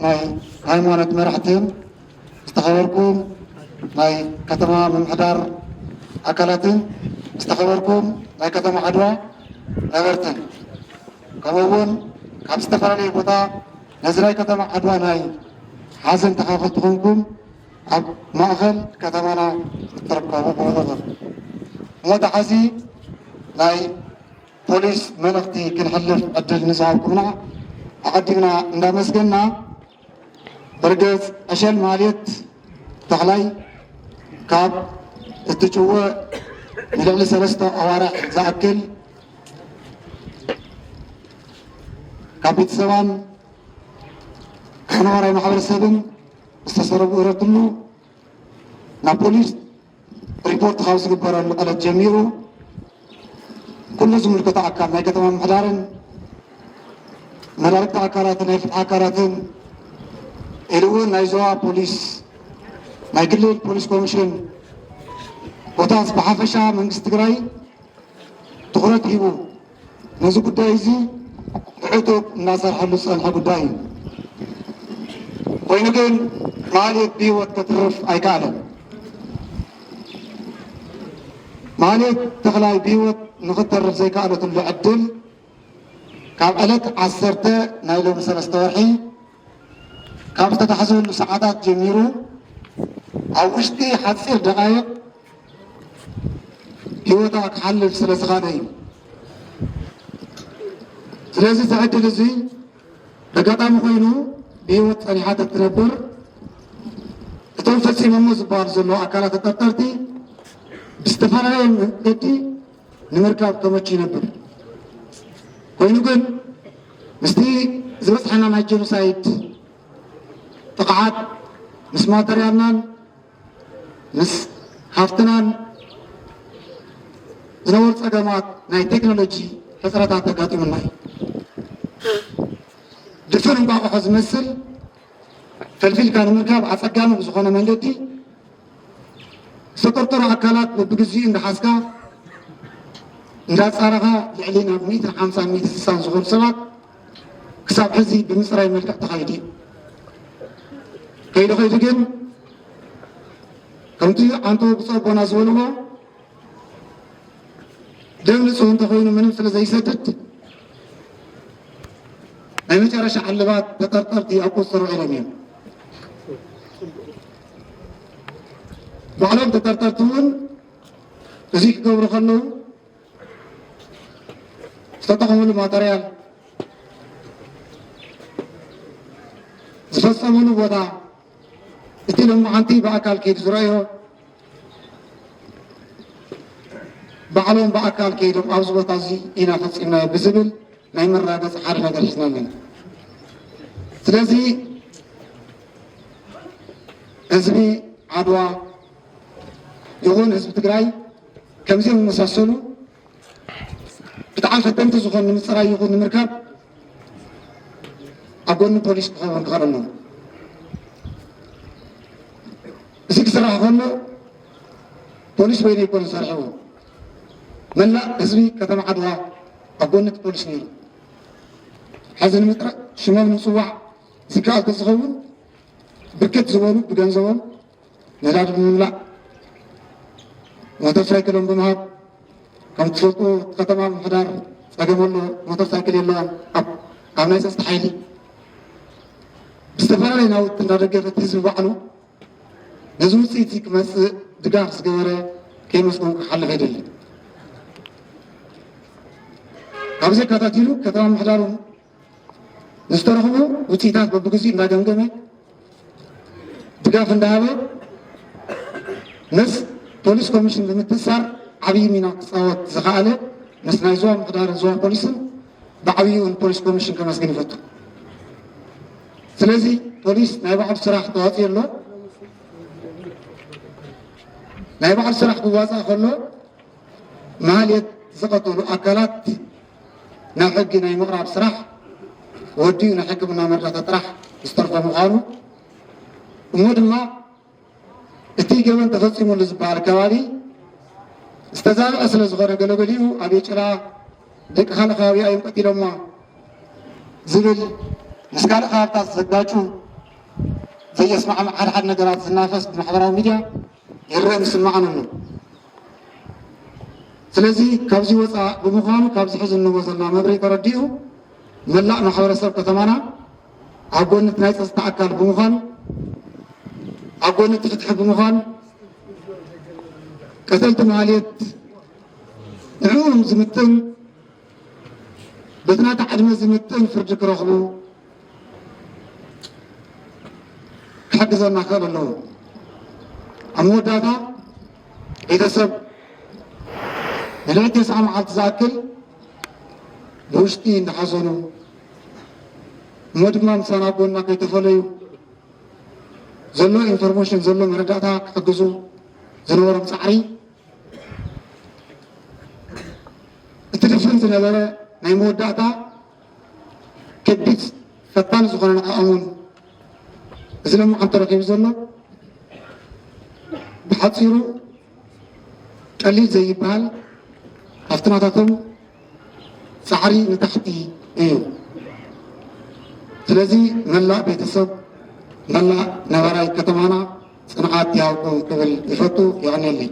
ናይ ሃይማኖት መራሕትን ዝተኸበርኩም ናይ ከተማ ምምሕዳር ኣካላትን ዝተኸበርኩም ናይ ከተማ ዓድዋ ነበርትን ከምኡ እውን ካብ ዝተፈላለየ ቦታ ነዚ ናይ ከተማ ዓድዋ ናይ ሓዘን ተኻፈልቲ ኮንኩም ኣብ ማእኸል ከተማና ትርከቡ ብምዃኑ እሞ ተሓዚ ናይ ፖሊስ መልእኽቲ ክንሕልፍ ዕድል ንዝሃብኩምና ኣቐዲምና እንዳመስገንና ብርገጽ ዕሸል ማልየት ተኽላይ ካብ እትጭወ ንልዕሊ ሰለስተ ኣዋርሕ ዝኣክል ካብ ቤተሰባን ካብ ነባራይ ማሕበረሰብን ዝተሰረቡ እረትሉ ናብ ፖሊስ ሪፖርት ካብ ዝግበረሉ ዕለት ጀሚሩ ኩሉ ዝምልከቶ ኣካል ናይ ከተማ ምምሕዳርን መዳርግቲ ኣካላትን ናይ ፍትሒ ኣካላትን ኢሉ እውን ናይ ዞባ ፖሊስ ናይ ክልል ፖሊስ ኮሚሽን ኮታስ ብሓፈሻ መንግስቲ ትግራይ ትኹረት ሂቡ ነዚ ጉዳይ እዚ ብዕቱብ እናሰርሐሉ ዝፀንሐ ጉዳይ እዩ። ኮይኑ ግን ማህሌት ብህይወት ክትርፍ ኣይከኣለን። ማህሌት ተኽላይ ብህይወት ንኽትተርፍ ዘይከኣለትሉ ዕድል ካብ ዕለት ዓሰርተ ናይ ሎሚ ሰለስተ ወርሒ ካብ ዝተታሕዘሉ ሰዓታት ጀሚሩ ኣብ ውሽጢ ሓፂር ደቃይቕ ህይወታ ክሓልፍ ስለ ዝኻለ እዩ። ስለዚ እዚ ዕድል እዚ ኣጋጣሚ ኮይኑ ብህይወት ፀኒሓ ተትነብር እቶም ፈፂሞሞ ዝበሃሉ ዘለዉ ኣካላት ተጠርጠርቲ ብዝተፈላለየ መንገዲ ንምርካብ ተመቹ ይነብር። ኮይኑ ግን ምስቲ ዝበፅሐና ናይ ጀኖሳይድ ጥቕዓት ምስ ማተርያልናን ምስ ሃፍትናን ዝነበሩ ፀገማት ናይ ቴክኖሎጂ ሕፅረታት ኣጋጢሙና እዩ። ድፍን እንቋቑሖ ዝመስል ፈልፊልካ ንምርካብ ኣፀጋሚ ብዝኾነ መንገዲ ዝተጠርጠሩ ኣካላት በብግዚኡ እንዳሓዝካ እንዳፃረኻ ልዕሊ ናብ ሚእትን ሓምሳን ሚእትን ስሳን ዝኾኑ ሰባት ክሳብ ሕዚ ብምፅራይ መልክዕ ተኻይዱ እዩ። ከይዱ ከይዱ ግን ከምቲ ዓንቶ ብፁዕ ኣቦና ዝበልዎ ደም ንፁህ እንተኾይኑ ምንም ስለ ዘይሰድድ ናይ መጨረሻ ዕልባት ተጠርጠርቲ ኣብ ቁፅፅር ውዒሎም እዮም። ባዕሎም ተጠርጠርቲ እውን እዚ ክገብሩ ከለዉ ዝተጠቐምሉ ማተርያል ዝፈፀምሉ ቦታ እቲ ሎማዓንቲ ብኣካል ከይዱ ዝረኣዮ ባዕሎም ብኣካል ከይዶም ኣብዚ ቦታ እዚ ኢና ፈፂምናዮ ብዝብል ናይ መረጋገፂ ሓደ ነገር ሒዝና ኣለና። ስለዚ ህዝቢ ዓድዋ ይኹን ህዝቢ ትግራይ ከምዚኦም ዝመሳሰሉ ብጣዕሚ ፈተንቲ ዝኾኑ ንምፅራይ ይኹን ንምርካብ ኣብ ጎኒ ፖሊስ ክኸውን ክኽእል ኣለዎ። እዚ ክስራሕ ከሎ ፖሊስ በይኑ ኣይኮነን ሰሪሕዎ። መላእ ህዝቢ ከተማ ዓድዋ ኣብ ጎኒ እቲ ፖሊስ ነይሩ። ሕዚ ንምጥራይ ሽሞም ንምፅዋዕ ዝከኣል ተዝኸውን ብርክት ዝበሉ ብገንዘቦም ነዳዲ ብምምላእ ሞተር ሳይክሎም ብምሃብ ከም ትፈልጡ እቲ ከተማ ምምሕዳር ፀገም ኣሎ። ሞተር ሳይክል የለዋን። ኣብ ኣብ ናይ ፀፅታ ሓይሊ ብዝተፈላለየ ናውቲ እንዳደገፈ እቲ ህዝቢ ባዕሉ ነዚ ውፅኢት እዚ ክመፅእ ድጋፍ ዝገበረ ከይመስገን ክሓልፍ ኣይደልን። ካብዚ ኣካታቲሉ ከተማ ምምሕዳሩ ንዝተረኽቡ ውፅኢታት በብግዚኡ እንዳገምገመ ድጋፍ እንዳሃበ ምስ ፖሊስ ኮሚሽን ብምትእስሳር ዓብዪ ሚና ክፃወት ዝኸኣለ ምስ ናይ ዞባ ምምሕዳርን ዞባ ፖሊስን ብዓብይኡ ንፖሊስ ኮሚሽን ከመስግን ይፈቱ። ስለዚ ፖሊስ ናይ ባዕሉ ስራሕ ተዋፅኦ ኣሎ። ናይ ባዕሉ ስራሕ ክዋፃእ ከሎ ማህሌት ዝቐተሉ ኣካላት ናብ ሕጊ ናይ ምቕራብ ስራሕ ወዲኡ ናይ ሕክምና መርዳእታ ጥራሕ ዝተርፎ ምዃኑ እሞ ድማ እቲ ገበን ተፈፂሙሉ ዝበሃል ከባቢ ዝተዛብዐ ስለ ዝኾነ ገለገሊኡ ኣብ የጭላ ደቂ ካልእ ከባቢ እዮም ቀቲሎማ ዝብል ምስ ካልእ ከባብታት ዘጋጩ ዘየስማዕም ሓደ ሓደ ነገራት ዝናፈስ ብማሕበራዊ ሚድያ ይረአ ምስማዕን ኣሎ። ስለዚ ካብዚ ወፃእ ብምዃኑ ካብዚ ሕዚ እንህቦ ዘለና መብርሂ ተረዲኡ መላእ ማሕበረሰብ ከተማና ኣብ ጎኒ እቲ ናይ ፀፅታ ኣካል ብምዃን ኣብ ጎኒ እቲ ፍትሒ ብምዃን ቀተልቲ ማህሌት ንዕኦም ዝምጥን በቲ ናታ ዕድመ ዝምጥን ፍርዲ ክረኽቡ ክሕግዘና ክኽእል ኣለዎ። ኣብ መወዳእታ ቤተሰብ ንልዕሊ ተስዓ መዓልቲ ዝኣክል ብውሽጢ እንዳሓዘኑ እሞ ድማ ምሳና ጎና ከይተፈለዩ ዘሎ ኢንፎርሜሽን ዘሎ መረዳእታ ክሕግዙ ዝነበሮም ፃዕሪ እቲ ድፍን ዝነበረ ናይ መወዳእታ ከቢድ ፈታኒ ዝኾነ ንዕኦም እውን እዚ ለማዓንቲ ረኺቡ ዘሎ ብሓፂሩ ቀሊል ዘይበሃል ኣብቲ ናታቶም ፃዕሪ ንታሕቲ እዩ። ስለዚ መላእ ቤተሰብ መላእ ነባራይ ከተማና ፅንዓት ይሃብኩም ክብል ይፈቱ። የቐንየለይ።